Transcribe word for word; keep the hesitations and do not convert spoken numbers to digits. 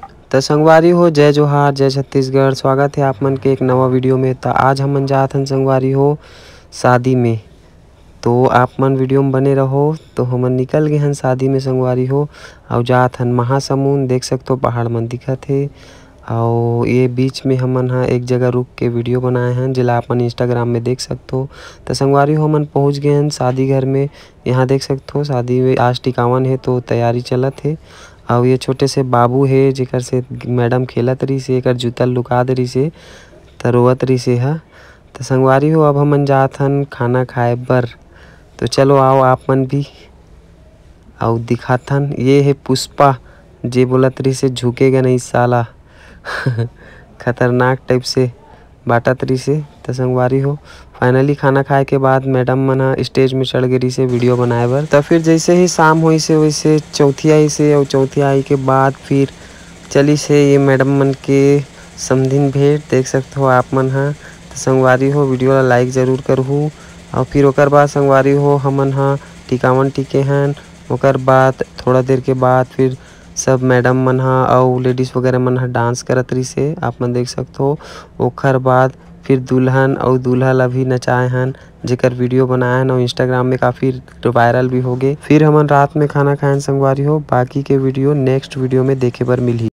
त संगवारी हो, जय जोहार, जय छत्तीसगढ़। स्वागत हे आप मन के एक नवा वीडियो में। त आज हमन जात हन संगवारी हो शादी में, तो आप मन वीडियो में बने रहो। तो हमन निकल गए हन शादी में संगवारी हो, अउ जात हन महासमुंद। देख सकथो पहाड़ मन दिखत हे, अउ ये बीच में हमन ह एक जगह रुक के वीडियो बनाए हन, जेला आप मन Instagram में देख सकथो। त संगवारी हो, हमन पहुँच गए हन शादी घर में। यहाँ देख सकथो शादी में आज टिकावन हे, तो तैयारी चलत हे। अउ ये छोटे से बाबू हे, जेकर से मैडम खेलत रहिस हे, एकर जूता लुका दे रहिस हे, त रोवत रहिस हे ह। त संगवारी हो, अब हमन जात हन खाना खाए बर। तो चलो आओ आप मन भी, अउ दिखाथन। ये हे पुष्पा, जे बोलत रहिस हे झुकेगा नहीं साला। खतरनाक टाइप से बाटत रहिस हे। त संगवारी हो, finally खाना खाए के बाद मैडम मन ह stage में चढ़ गे रहिस हे वीडियो बनाए बर। त फिर जैसे ही शाम होइस हे, वैसे चौथिया आइस हे, अउ चौथिया आए के बाद फिर चलिस हे ये मैडम मन के समधिन भेंट। देख सकथो आप मन ह। त संगवारी हो, वीडियो ला like जरूर करहू। अउ फिर ओकर बाद संगवारी हो, हमन ह टिकावन टिके हन। ओकर बाद थोड़ा देर के बाद फिर सब मैडम मन ह अउ लेडीज वगैरह मन ह डांस करत रहिस हे, आप मन देख सकथो। ओखर बाद फिर दुल्हन अउ दूल्हा ला भी नचाए हन, जेकर वीडियो बनाए हन अउ Instagram में काफ़ी वायरल भी हो गे। फिर हमन रात में खाना खाएन संगवारी हो। बाकी के वीडियो नेक्स्ट वीडियो में देखे बर मिलही।